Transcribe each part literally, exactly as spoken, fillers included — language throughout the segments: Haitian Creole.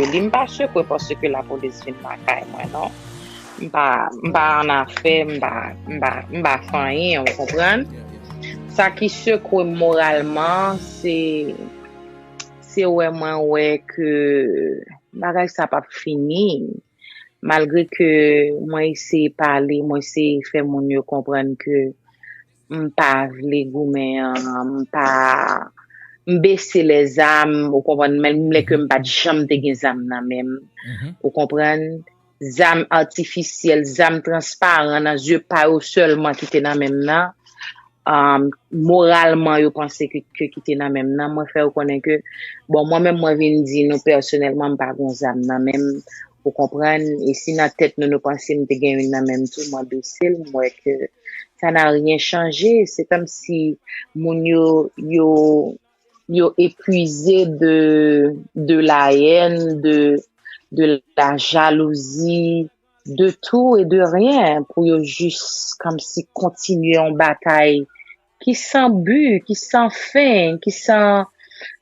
li. M pa sekwe paske lapolis vin lakay mwen, non. M pa, m pa an afè, m pa, m pa, m pa fè anyen, ou konprann? Sa ki sekwe m moralman, se, se wè mwen wè ke bagay sa p ap fini. Malgre ke mwen eseye pale, mwen eseye fè moun yo konprann ke m pa vle goumen an, m pa, m bese lèzam, ou konprann, menm lè ke m pa t janm te gen zam nan men m, ou konprann, zam atifisyèl, zam transparan nan zye pa yo sèlman ki te nan men m nan, um, moralman yo panse ke, ke ki te nan men m nan, mwen fè yo konnen ke, bon, mwen menm mwen vin di nou pèsonèlman m pa gen zam nan men m, ou konprann, e si nan tèt nou nou panse m te gen youn nan men m tou, mwen bese l, m wè ke ça n'a rien changé. C'est comme si moun yo, yo, yo épuisé de, de la haine, de, de la jalousie, de tout et de rien pou yo jis kòmsi kontinye yon batay ki san bi, ki san fen, ki san,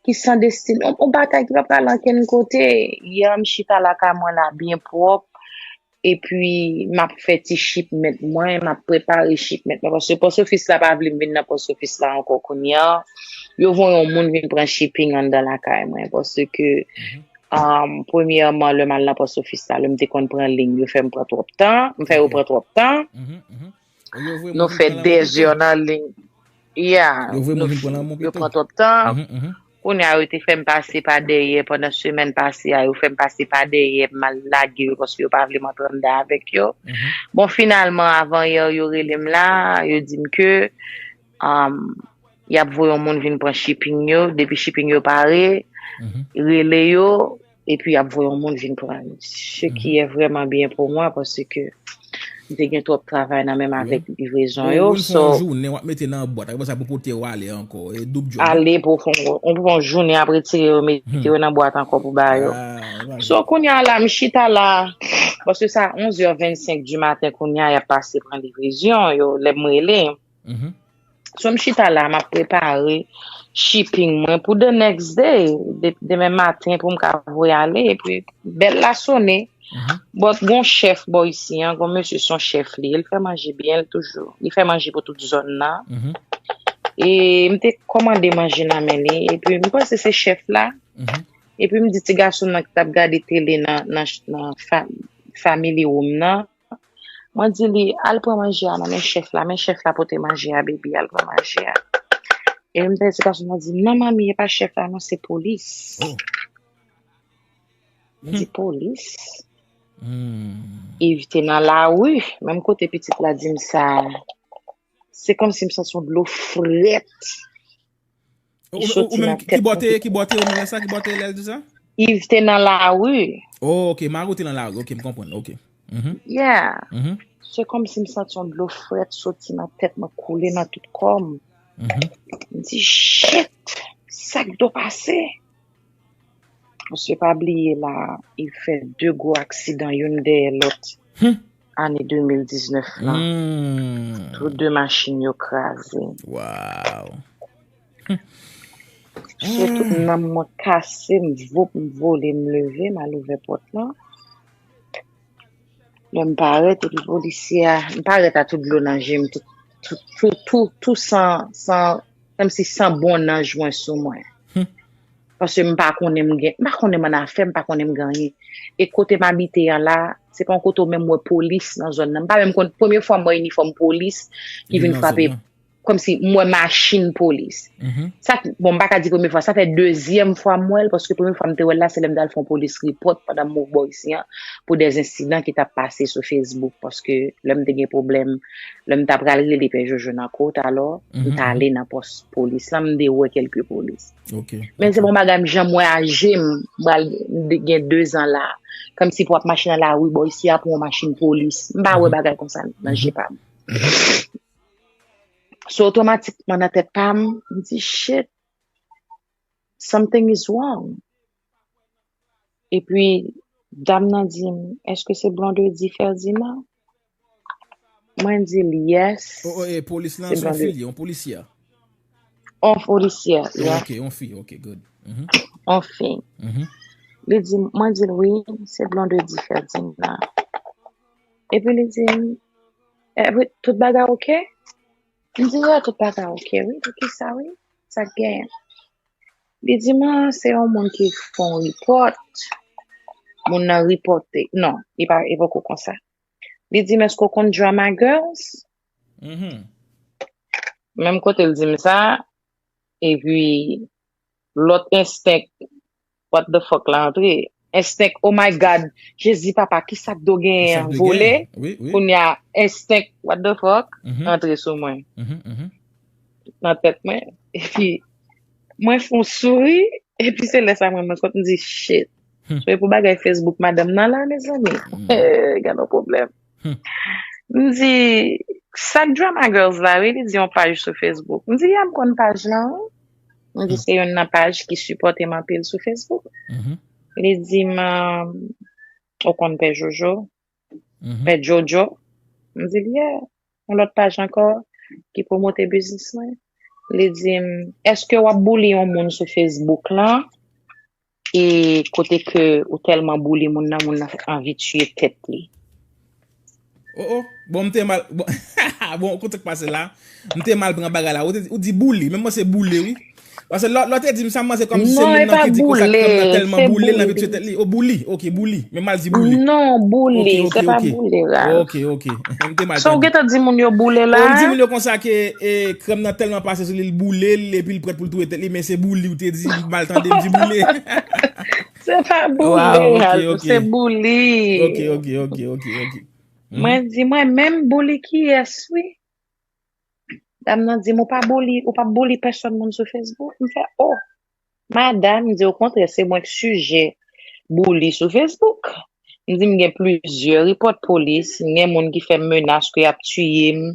ki san destin. Yon, yon batay ki pa pral ankenn kote. Yè, m chita lakay mwen la byen pwòp. Epi, m ap fè ti shipment mwen, m ap prepare shipment mwen. Paske pòsofis la pa vle m vin nan pòsofis la ankò kounye a. Yo voye yon moun vin pran shipping anndan lakay mwen. Paske, um, premyèman, lè m al nan pòsofis la, lè m te konn pran liy, yo fè m pran twòp tan, m fè yo pran twòp tan. Nou fè dèzè nan liy. Ya, yo pran twòp tan. Kounye a, yo te fè m pase pa dèyè pandan semèn pase a, yo fè m pase pa dèyè, m al lage yo paske yo pa vle m antre anndan avèk yo. Bon, finalman, avan yè, yo rele m la, yo di m ke, um, y ap voye yon moun vin pran shipping yo. Depi shipping yo pare, rele yo, epi y ap voye yon moun vin pran. Ce qui est vraiment bien pour moi, paske m te gen twòp travay nan menm avèk livrezon yo. Ou vin fè yon jounen, w ap mete nan bwat, apre sa pou pote w ale ankò, e double job. Ale pou fè yon, ou fè yon jounen ap retire yo, mete yo nan bwat ankò pou ba yo. So, kounye a la, m chita la, paske sa onz è vennsenk di maten, kounye a, y ap pase pran livrezon yo, lè m rele. So, m chita la, m ap prepare shipping mwen pou the next day, de, demen maten pou m ka voye ale, epi bèl la sone. But gon chèf bò isi an, gon mesye se yon chèf li, li fè manje byen toujou. Li fè manje pou tout zòn nan. E m te kòmande manje nan men li, epi m panse se chèf la. Epi m di ti gason nan ki t ap gade tele nan, nan, nan fa-, family room nan, mwen di li, "Al pran manje a nan men chèf la, men chèf la pote manje a, baby, al pran manje a." E m tande ti gason nan di, "Non, manmi, e pa chèf la, non, se polis." M di, "Polis?" Yves te nan lari, menm kote pitit la di m sa, se kòmsi m santi yon dlo frèt. Li soti nan tèt mwen. Ki bò te ye, ki bò te ye, ou menm lè sa, ki bò te ye lè l di sa? Yves te nan lari. Oh, ok, Maro te nan lari, ok, m konprann, ok. Yeah. Se kòmsi m santi yon dlo frèt soti nan tèt mwen, koule nan tout kò m. M di, "Shit, sa k do pase?" Paske pa bliye la, li fè de gwo aksidan, youn dèyè lòt, ane de mil diznèf lan. Tou de machin yo kraze. Wow. Se tout nanm mwen kase, m vop, m vole, m leve, m al ouvè pòt lan. Lè m parèt, epi polisye a, m parèt a tout dlo nan je m, tout, tout, tout, tout, tout san, san, kòmsi san bon nanj mwen sou mwen. Paske m pa konnen m gen, m pa konnen m annafè, m pa konnen m gen anyen. E kote m abite an la, se pa yon kote w menm wè polis nan zòn nan. M pa menm konn, premye fwa m wè inifòm polis ki vin frape, kòmsi m wè machin polis. Sa, bon, m pa ka di premye fwa, sa fè dezyèm fwa m wè l, paske premye fwa m te wè l la, se lè m t al fè yon polis repòt pandan m bò isi an, pou dè ensidan ki t ap pase sou Facebook, paske lè m te gen pwoblèm, lè m ta pral rele Pè Jojo nan Kout, alò, m t ale nan pòs polis la, m te wè kèlke polis. Men se pa yon bagay m janm wè a je m, m pral de-, gen dezan la. Kòmsi pou w ap mache nan lari bò isi a pou yon machin polis. M pa wè bagay konsa nan je pa m. So, otomatikman nan tèt pa m, m di, "Shit, something is wrong." Epi, dam nan di m, "Èske se Blondedy Ferdinand?" Mwen di l, "Yes." Oh, oh, e polis lan, se yon fi l ye, yon polisyè? On polisyè, yeah. Ok, on fi, ok, good. On fi. Li di, mwen di l, wi, se Blondedy Ferdinand. Epi li di m, "Every-, tout bagay oke?" M di, "Yeah, tout bagay oke, wi. Poukisa, wi? Sa k genyen?" Li di m, "Ah, se yon moun ki fè yon report. Moun nan repòte." Non, li pa, li poko konsa. Li di m, "Èske w konn Drama Girls?" Mhm. Menm kote l di m sa, epi lòt enstenk, what the fuck la antre. Enstenk, "Oh my God, Jezi papa, ki sa k do genyen an?" Vole. Kounye a, enstenk, "What the fuck?" Antre sou mwen. Nan tèt mwen. Epi, mwen fè yon souri, epi se lè sa mwen mwen kont, m di, "Shit." Se pou bagay Facebook madanm nan la, mezanmi. Gade yon pwoblèm. M di, "Sa k Drama Girls la, wi?" Li di, "Yon paj sou Facebook." M di, "Ya, m konn paj lan, wi." M di, "Se youn nan paj ki sipòte m anpil sou Facebook." Li di m, "Ou konn Pè Jojo?" Pè Jojo. M di l, "Yeah." Yon lòt paj ankò ki pwomote biznis mwen. Li di m, "Èske w ap bouli yon moun sou Facebook lan?" E kote ke ou tèlman bouli moun nan, moun nan anvi tiye tèt li. Oh, oh. Bon, m te mal. Bon, bon, kote k pase la? M te mal pran bagay la. Ou, te, ou di bouli, men mwen se boule, wi. Paske lò, lò te di m sa, mwen se kòmsi se moun nan ki di konsa krèm nan tèlman boule, l anvi tiye tèt li. O bouli, oke, bouli. Men m al di bouli. Non, bouli, se pa boule la. Oke, oke. M te mal tande. Sa w gentan di moun yo boule la? Ou di moun yo konsa ke e, krèm nan tèlman pase sou li, l boule l, epi l prèt pou l touye tèt li, men se bouli, ou te di, m mal tande, m di boule. Se pa boule, se bouli. Oke, oke, oke, oke, oke. Mwen di, mwen menm bouli kiyès, wi? Dam nan di m, "Ou pa bouli, ou pa bouli pèsòn moun sou Facebook?" M fè, "Oh, madanm," m di, "okontrè, se mwen k sijè bouli sou Facebook." M di, "M gen plizyè repòt polis, m gen moun ki fè m menas ke y ap tiye m,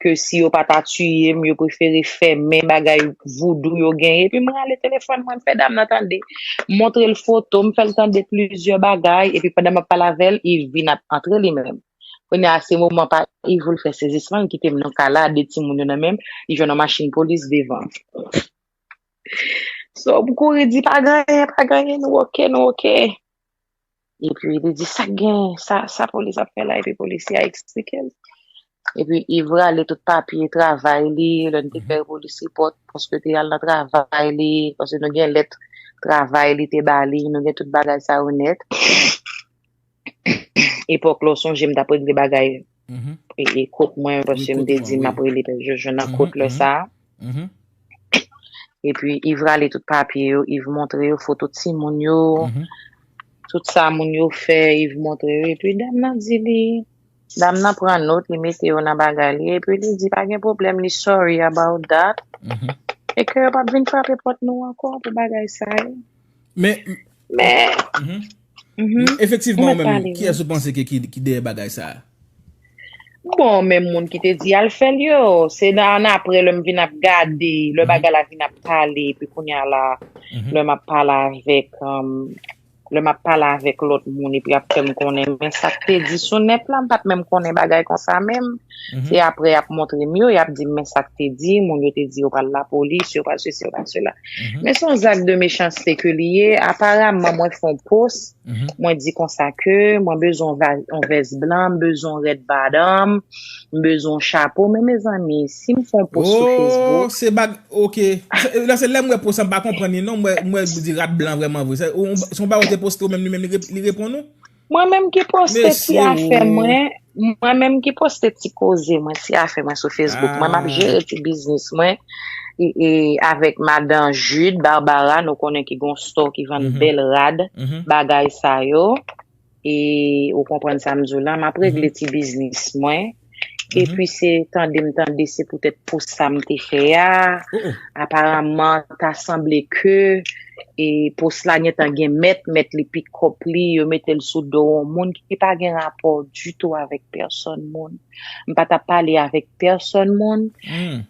ke si yo pa ta tiye m, yo prefere fèmen bagay voudou yo genyen." Epi m rale telefòn mwen, m fè dam nan tande. M montre l foto, m fè l tande plizyè bagay, epi pandan m ap pale avè l, Yves vin ap antre li menm. Kounye a, se moman pa Yves vle fè sezisman, li kite m nan kay la, de timoun yo nan men m, li jwenn yon machin polis devan. So, m kouri di, "Pa gen anyen, pa gen anyen, nou oke, nou oke." Epi li di, "Sa k gen, sa, sa polis ap fè la?" Epi polisye a eksplike l. Epi Yves rale tout papye travay li, lè n te fè polis repòt, paske te al nan travay li, paske nou gen lèt travay li te ba li, nou gen tout bagay sa yo nèt. Epòk la, w sonje m t ap regle bagay e, e kot mwen, paske m te di m ap rele Pè Jojo nan kot lè sa a. Epi Yves rale tout papye yo, Yves montre yo foto timoun yo, tout sa moun yo fè, Yves montre yo. Epi dam nan di li, dam nan pran nòt, li mete yo nan bagay li, epi li di pa gen pwoblèm, li sorry about that. E ke yo p ap vin frape pòt nou ankò pou bagay sa yo. Men, Men, efektivman, ou menm, kiyès ou panse ki, ki, ki dèyè bagay sa a? Bon, menm moun ki te di al fè l yo, se nan, nan apre lè m vin ap gade, lè bagay la vin ap pale, epi kounye a la, lè m ap pale avèk, um, lè m ap pale avèk lòt moun, epi y ap fè m konnen, men sa k te di sou nèt la, m pa t menm konnen bagay konsa menm. Se apre y ap montre m yo, y ap di m, "Men sa k te di, moun yo te di yo pral lapolis, yo pral sesi, yo pral sela." Men se yon zak de mechanste ke li ye. Aparamman, mwen fè yon post, mwen di konsa ke mwen bezwen yon va-, yon vès blan, m bezwen yon red bottom, m bezwen yon chapo. Men mezanmi, si m fè yon post sou Facebook, se bag, oke. Se, la se lè m wè post sa, m pa konprann li non, m wè, m wè di rad blan vrèman vre. Se, ou, se yon bagay ou te poste ou menm, li menm li rep-, li reponn ou? Mwen menm ki poste ti afè mwen, mwen menm ki poste ti koze mwen, ti afè mwen sou Facebook. Mwen m ap jere ti biznis mwen e, e avèk madan Jude Barbara, nou konnen ki gon store ki vann bèl rad, bagay sa yo. E ou konprann sa m di w la, m ap regle ti biznis mwen. Epi se tande m tande se poutèt post sa m te fè a. Aparamman, ta sanble ke e post la gentan gen mèt, mèt li pikòp li, yo mete l sou do yon moun ki pa gen rapò ditou avèk pèsòn moun. M pa t ap pale avèk pèsòn moun.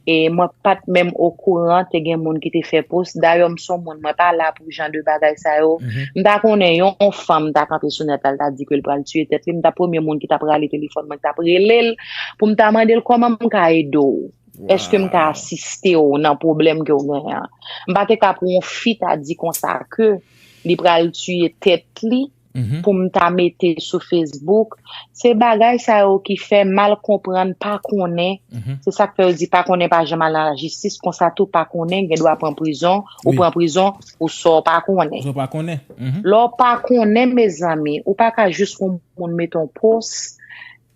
E mwen pa t menm okouran te gen moun ki te fè post. Dayè, m se yon moun, mwen pa la pou jan de bagay sa yo. M ta konnen yon, yon fanm ta kanpe sou nèt la, l ta di ke l pral tiye tèt li, m ta premye moun ki t ap rale telefòn mwen, ki t ap rele l pou m ta mande l kòman m ka ede w. Èske m ka asiste w nan pwoblèm ke w genyen an? M pa te ka pou yon fi ta di konsa ke li pral tiye tèt li pou m ta mete sou Facebook. Se bagay sa yo ki fè mal konprann, pa konnen. Se sa k fè yo di pa konnen pa janm al nan lajistis, konsa tou pa konnen gen dwa pran prizon, ou pran prizon pou sa w pa konnen. Sa w pa konnen. Lè w pa konnen, mezanmi, ou pa ka jis yon moun mete yon post,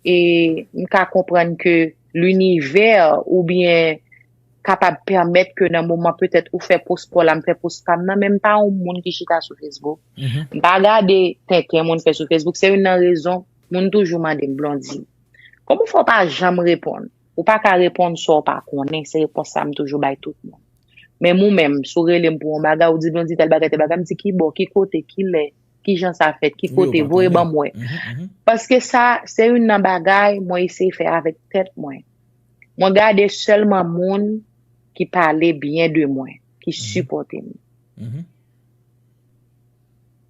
e m ka konprann ke linivè oubyen kapab pèmèt ke nan moman petèt ou fè post pa w la, m fè post pa m nan, men m pa yon moun ki chita sou Facebook. M pa gade tenten moun fè sou Facebook. Se youn nan rezon moun toujou mande m, Blondy, kòman w fè w pa janm reponn? Ou pa ka reponn sa w pa konnen, se repons sa m toujou bay tout moun. Men mwen menm, si w rele m pou yon bagay, ou di, Blondy, tèl bagay, tèl bagay, m di, ki bò, ki kote, ki lè, ki jan sa fèt, ki kote, voye ban m wè. Paske sa, se youn nan bagay mwen eseye fè avèk tèt mwen. Mwen gade sèlman moun ki pale byen de mwen, ki sipòte m.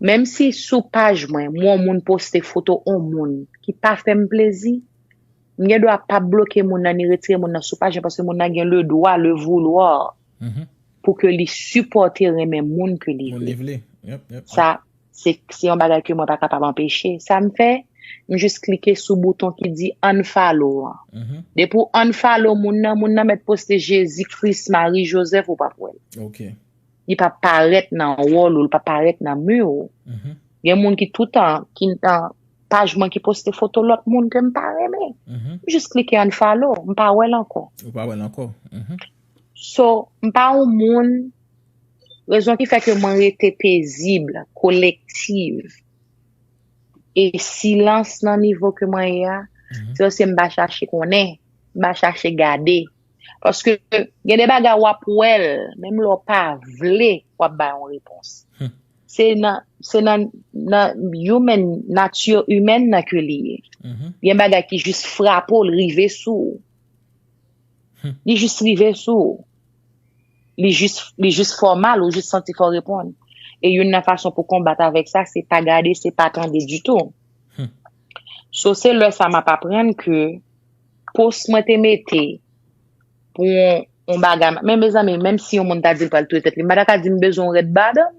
Menm si sou paj mwen, m wè yon moun poste foto yon moun ki pa fè m plezi, m gen dwa pa bloke moun nan ni retire moun nan sou paj mwen paske moun nan gen le dwa, le vouloir pou ke li sipòte renmen moun ke li vle. Sa, se, se yon bagay ke mwen pa kapab anpeche. Sa m fè, m jis klike sou bouton ki di unfollow an. Depi w unfollow moun nan, moun nan mèt poste Jezi Kris, Mari Jozèf, ou p ap wè l. Li p ap parèt nan wòl ou, li p ap parèt nan mi ou. Gen moun ki toutan, ki nan paj mwen ki poste foto lòt moun ke m pa renmen. M jis klike unfollow, m pa wè l ankò. Ou pa wè l ankò. So, m pa yon moun, rezon ki fè ke mwen rete pezib, kolektiv, e silans nan nivo ke mwen ye a, se paske m pa chache konnen, m pa chache gade. Paske gen de bagay w ap wè l, menm lè w pa vle, w ap bay yon repons. Se nan, se nan, nan human, nati imèn nan ke li ye. Gen bagay ki jis frape w, l rive sou ou. Li jis rive sou ou. Li jis, li jis fè w mal, ou jis santi fò w reponn. E youn nan fason pou konbat avèk sa, se pa gade, se pa tande ditou. So, se lè sa m ap aprann ke post mwen te mete pou yon, yon bagay. Men mezanmi, menm si yon moun ta di l pral touye tèt li, m pa ta ka di m bezwen yon red bottom.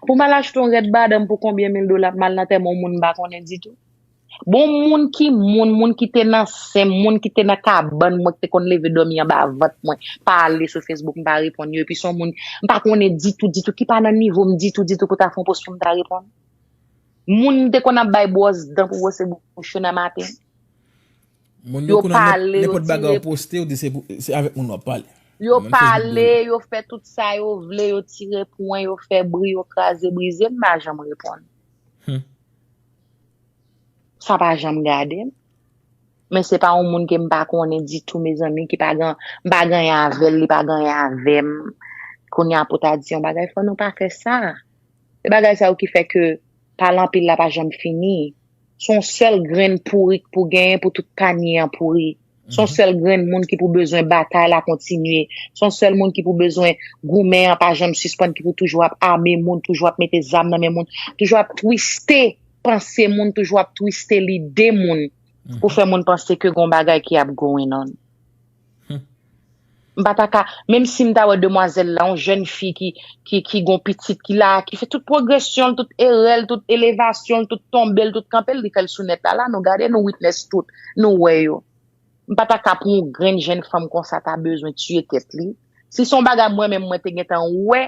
Pou m al achte yon red bottom pou konbyen mil dola, m al nan tèmen yon moun m pa konnen ditou. Bon, moun ki moun, moun ki te nan sen m, moun ki te nan kabann mwen, ki te konn leve dòmi anba vant mwen, pale sou Facebook, m pa reponn yo, epi se yon moun m pa konnen ditou, ditou, ki pa nan nivo m ditou, ditou pou ta fè yon post pou m ta reponn. Moun m te konn ap bay bwòs dan pou bwose bouch yo nan maten. Moun yo konnen nenpòt bagay ou poste, yo di se pou, se avèk moun w ap pale. Yo pale, yo fè tout sa yo vle, yo tire pwen, yo fè bri, yo kraze brize, m pa janm reponn. Sa pa janm gade m. Men se pa yon moun ke m pa konnen ditou, mezanmi, ki pa gen, m pa gen anyen avè l, li pa gen anyen avè m. Kounye a pou ta di yon bagay, fò nou pa fè sa. Se bagay sa yo ki fè ke pale anpil la pa janm fini. Se yon sèl grenn pouri k pou genyen pou tout panye an pouri. Se yon sèl grenn moun ki pou bezwen batay la kontinye. Se yon sèl moun ki pou bezwen goumen an pa janm sispann, ki pou toujou ap ame moun, toujou ap mete zam nan men moun, toujou ap twiste panse moun, toujou ap twiste lide moun pou fè moun panse ke gon bagay ki ap going on. M pa ta ka, menm si m ta wè demwazèl la, yon jèn fi ki, ki, ki gon pitit ki la, ki fè tout pwogresyon l, tout erè l, tout elevasyon l, tout tonbe l, tout kanpe l, li fè l sou nèt la, la, nou gade, nou witness tout, nou wè yo. M pa ta ka pou yon grenn jèn fanm konsa ta bezwen tiye tèt li. Si se yon bagay mwen menm mwen te gentan wè,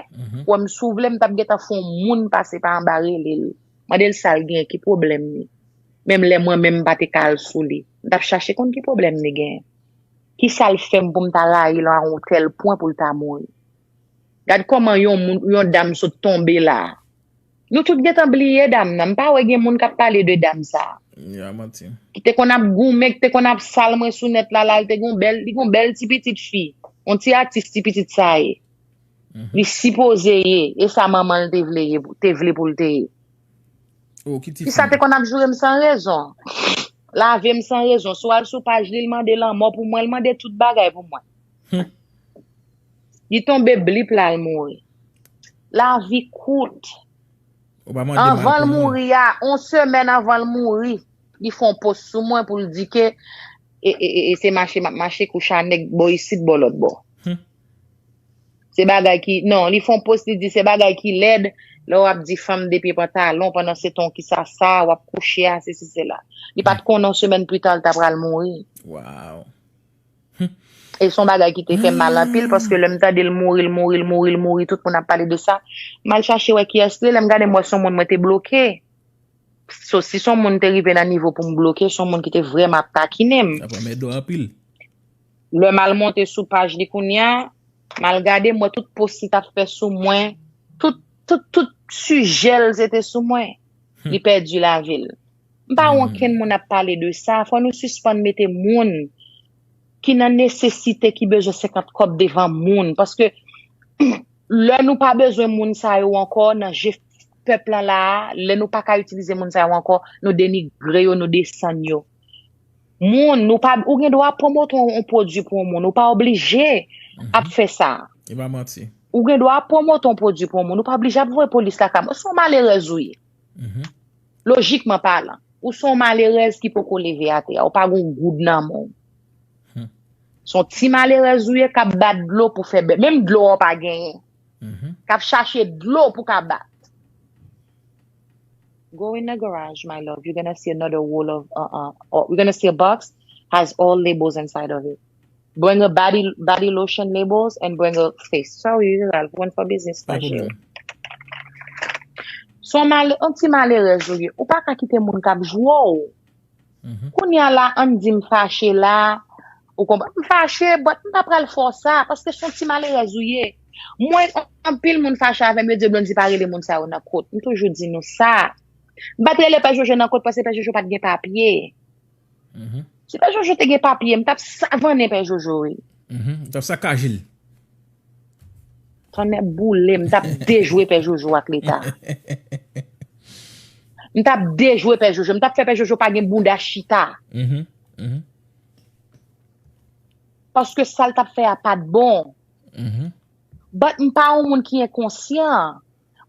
wè m si w vle, m t ap gentan fè yon moun pase pa anba rele l. Mande l sa l gen, ki pwoblèm li. Menm lè mwen menm m pa te ka al sou li. M t ap chache konn ki pwoblèm li gen. Ki sa l fè m pou m ta rayi l a yon tèl pwen pou l ta mouri? Gad kòman yon moun, yon dam sot tonbe la. Nou tout gentan bliye dam nan. M pa wè gen moun k ap pale de dam sa. Ki te konn ap goumen, ki te konn ap sal mwen sou nèt la, la, li te gon bèl, li gon bèl ti pitit fi. Yon ti atis ti pitit sa ye. Li sipoze ye, e sa manman l te vle ye, te vle pou l te ye. Ki sa te konn ap joure m san rezon. Lave m san rezon. Si w al sou paj li, l mande lanmò pou mwen, l mande tout bagay pou mwen. Li tonbe blip la, l mouri. Lavi kout. Anvan l mouri a, yon semèn anvan l mouri, li fè yon post sou mwen pou l di ke e, e, e, e se mache m ap mache, koucha nèg bò isit, bò lòt bò. Se bagay ki, non, li fè yon post, li di se bagay ki lèd, Lè w ap di fanm de pye pantalon, pandan se tan w ki sa sa, w ap kouche a, sesi, sela. Li pa t konnen yon semèn pita, l ta pral mouri. Wow. E se yon bagay ki te fè m mal anpil, paske lè m tande l mouri, l mouri, l mouri, l mouri, tout moun ap pale de sa. M al chache wè kiyès li ye, lè m gade m wè se yon moun mwen te bloke. So, si se yon moun te rive nan nivo pou m bloke, se yon moun ki te vrèman ap takinen m. Sa pran mèt dwa anpil. Lè m al monte sou paj li kounye a, m al gade, m wè tout post li t ap fè sou mwen, tout, tout, tout sijè l se te sou mwen. Li pèdi lavi l. M pa wè okenn moun ap pale de sa. Fò nou sispann mete moun ki nan nesesite, ki bezwen senkant kòb devan moun. Paske lè nou pa bezwen moun sa yo ankò nan je pèp lan la a, lè nou pa ka itilize moun sa yo ankò, nou denigre yo, nou desann yo. Moun, nou pa, ou gen dwa pwomote yon, yon pwodui pou yon moun, ou pa oblije ap fè sa. E pa manti. Ou gen dwa pwomote yon pwodui pou yon moun, ou pa oblije ap voye polis lakay mwen. Se yon malerèz ou ye. Lojikman palan, ou se yon malerèz ki poko leve atè a, ou pa gen yon goud nan men w. Se yon ti malerèz ou ye k ap bat dlo pou fè bè. Menm dlo a w pa genyen. K ap chache dlo pou ka bat. Go in the garage, my love. You're gonna see another wall of, uh, uh, or you're gonna see a box has all labels inside of it. Bring a body, body lotion labels and bring a face. Sorry, you gotta one for business. Pa pwoblèm. Se yon mal, yon ti malerèz ou ye. Ou pa ka kite moun k ap jwe w. Kounye a la, ann di m fache la. Ou konprann? M fache, but m pa pral fè w sa, paske se yon ti malerèz ou ye. Mwen, anpil moun fache avè m, yo di Blondy pa rele moun sa yo nan kot. M toujou di nou sa. M pa t rele Pè Jojo nan kot, paske Pè Jojo pa t gen papye. Si Pè Jojo te gen papye, m t ap savannen Pè Jojo, wi. Mhm. T ap sakajil. Tonnè boule, m t ap dejwe Pè Jojo ak Leta. M t ap dejwe Pè Jojo, m t ap fè Pè Jojo pa gen bounda chita. Mhm. Mhm. Paske sa l t ap fè a pa t bon. Mhm. But m pa yon moun ki enkonsyan.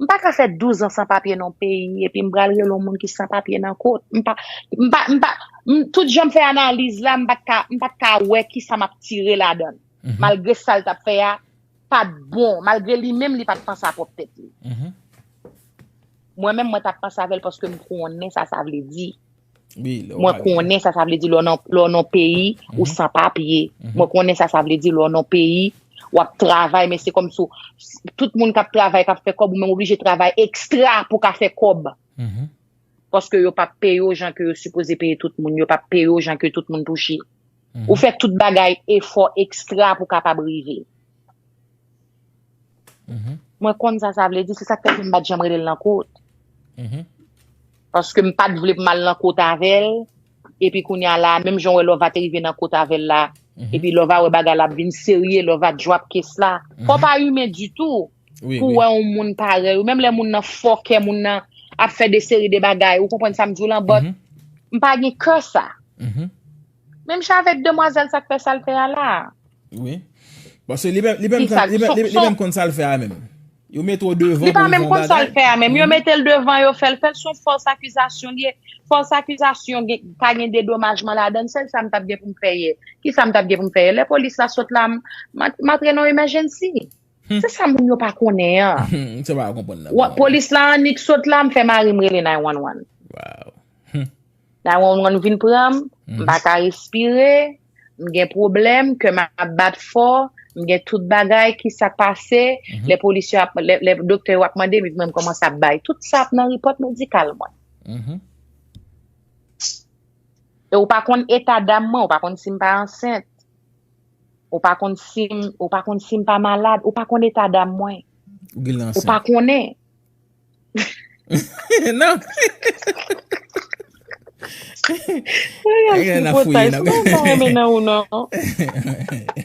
M pa ka fè douz an san papye nan yon peyi, epi m pral rele yon moun ki san papye nan kot. M pa, m pa, m pa, m, tout jan m fè analiz la, m pa t ka, m pa t ka wè kisa m ap tire ladan l. Malgre sa l t ap fè a pa t bon, malgre li menm li pa t panse a pwòp tèt li. Mhm. Mwen menm, mwen t ap panse avè l paske m konnen sa sa vle di. Wi, lè w Mwen pa gen. Konnen sa sa vle di lè w nan, lè w nan peyi, ou san papye. Mwen konnen sa sa vle di lè w nan peyi, w ap travay, men se kòmsi w, tout moun k ap travay, k ap fè kòb, ou menm oblije travay ekstra pou ka fè kòb. Mhm. Paske yo p ap peye w jan ke yo sipoze peye tout moun, yo p ap peye w jan ke tout moun touche. Ou fè tout bagay, efò ekstra pou kapab rive. Mhm. Mwen konn sa sa vle di, se sa k fè ke m pa t janm rele l nan kot. Mhm. Paske m pa t vle pou m al nan kot avè l. Epi kounye a la, menm jan w wè Lova te rive nan kot avè l la. Epi Lova wè bagay la ap vin serye, Lova drop case la. Fò w pa imen ditou Wi, pou wi. Wè yon moun parèy ou. Menm lè moun nan fòkè, moun nan ap fè de seri de bagay. Ou konprann sa m di w lan, but Mhm. m pa gen kè sa. Mhm. Menm jan avèk demwazèl sa k fè sa l fè a la. Wi. Paske li menm, li menm, Ki sa, li menm, son, li, li son, menm konn sa l fè a menm. Yo mete w devan Li pa pou w menm fè konn sa l bagay. Fè a menm. Yo mete l devan, yo fè l, fè l se yon fòs akizasyon li ye. Fòs akizasyon gen, pa gen dedomajman ladan l. Sèl sa m t ap gen pou m fè yè. Ki sa m t ap gen pou m fè yè? Lè polis la sot la, m, m, m antre nan emergency. Se sa moun yo pa konnen an. Se pa konprann nan. Wa- Polis la annik sot la, m fè mari m rele nine one one. Wow. Nine one one vin pran m, m pa ka respire, m gen pwoblèm, kè m ap bat fò, m gen tout bagay, ki sa k pase, lè polis yo ap, lè, lè doktè yo ap mande m, epi mwen m kòmanse ap bay tout sa ap nan repòt medikal mwen. Mhm. E ou pa konn eta dam mwen, ou pa konn si m pa ansent, ou pa konn si m, ou pa konn si m pa malad, ou pa konn eta dam mwen. Ou gen Ou pa ansent. Konnen. Non. Real Gen nan tripotay, fouye, se non. Mwen pa renmen nan ou non.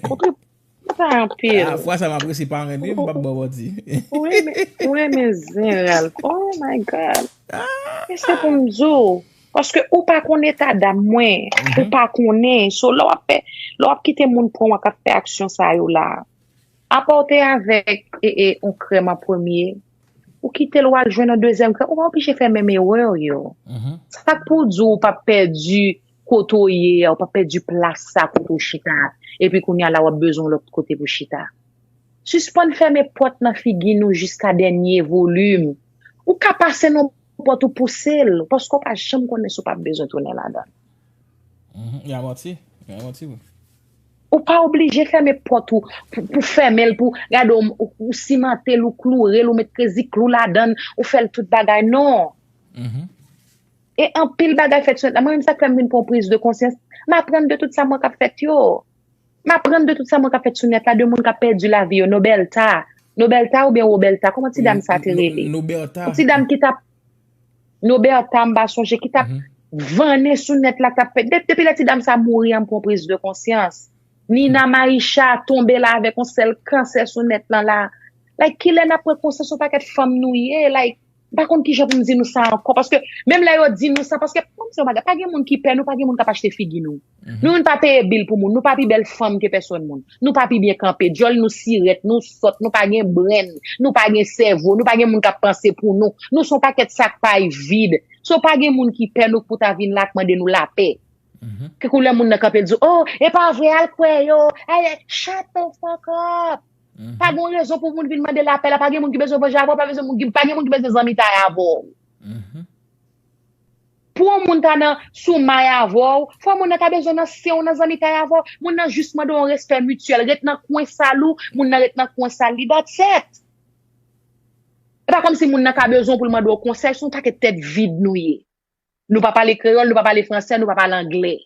Ou tripotay anpil. Ah, fwa sa m apresye pa renmen, m p ap ba w manti. Ou renmen, ou renmen zen, Ralph. Oh my God. E se pou m di w. Paske ou pa konn eta dam mwen. Ou pa konnen. So, lè w ap fè, lè w ap kite moun pran w ak ap fè aksyon sa yo la. Apa w te avèk e, e, yon krèm an premye, ou kite l w al jwenn yon dezyèm krèm, ou pa oblije fè menm erè yo. Mhm. Sa k pou w di w pa pèdi kote w ye a, ou pa pèdi plas sa kote w chita a, epi kounye a la w ap bezwen yon lòt kote pou chita. Sispann fèmen pòt nan figi nou jiska dènye volim. Ou ka pase nan pòt ou pouse l, paske w pa janm konnen si w p ap bezwen tounen ladan l. Mhm. Y a manti. Y a manti, wi. Ou pa oblije fèmen pòt ou pou, pou fèmen l, pou gade ou, ou, ou simante l, ou kloure l, ou met krezi klou ladan l, ou fè l tout bagay. Non. Mhm. E anpil bagay fèt sou nèt la. Mwen menm sa k fè m vin pran priz de konsyans. M aprann de tout sa mwen k ap fèt yo. M aprann de tout sa mwen k ap fèt sou nèt la, de moun k ap pèdi lavi yo. Nobelta. Nobelta oubyen Wobelta, kòman ti dam sa te rele? Noberta. Yon ti dam ki t ap Noberta, m pa sonje, ki t ap vannen sou nèt la, k t ap fè. De- Depi lè ti dam sa mouri an, m pran priz de konsyans. Nina Maisha tonbe la avèk yon sèl kansè sou nèt lan la. Like, kilè n ap pran konsyans yon pakèt fanm nou ye? Like, m pa konn kijan pou m di nou sa ankò. Paske menm lè yo di nou sa, paske, pou m di yon bagay, pa gen moun ki pè nou, pa gen moun k ap achte figi nou. Nou menm pa peye bil pou moun, nou pa pi bèl fanm ke pèsòn moun. Nou pa pi byen kanpe, djòl nou sirèt, nou sòt, nou pa gen brenn, nou pa gen sèvo, nou pa gen moun k ap panse pou nou. Nou se yon pakèt sak pay vid. So pa gen moun ki pè nou pou ta vin la k mande nou lapè. Ke koulè moun nan kanpe l di, oh, e pa vre, al kwè yo. Ay, shut the fuck up. Pa gen rezon pou moun vin mande lapè la, pa gen moun ki bezwen vanje avè w, pa bezwen moun ki, pa gen moun ki bezwen zanmitay avè w. Pou yon moun ta nan sou may avè w, fò moun nan ta bezwen nan sen w, nan zanmitay avè w. Moun nan jis mande yon respè mityèl. Ret nan kwen sal ou, moun nan ret nan kwen sal li, that's it. E pa kòmsi moun nan ka bezwen w pou l mande w konsèy, se yon pakèt tèt vid nou ye. Nou pa pale kreyòl, nou pa pale fransè, nou pa pale anglè.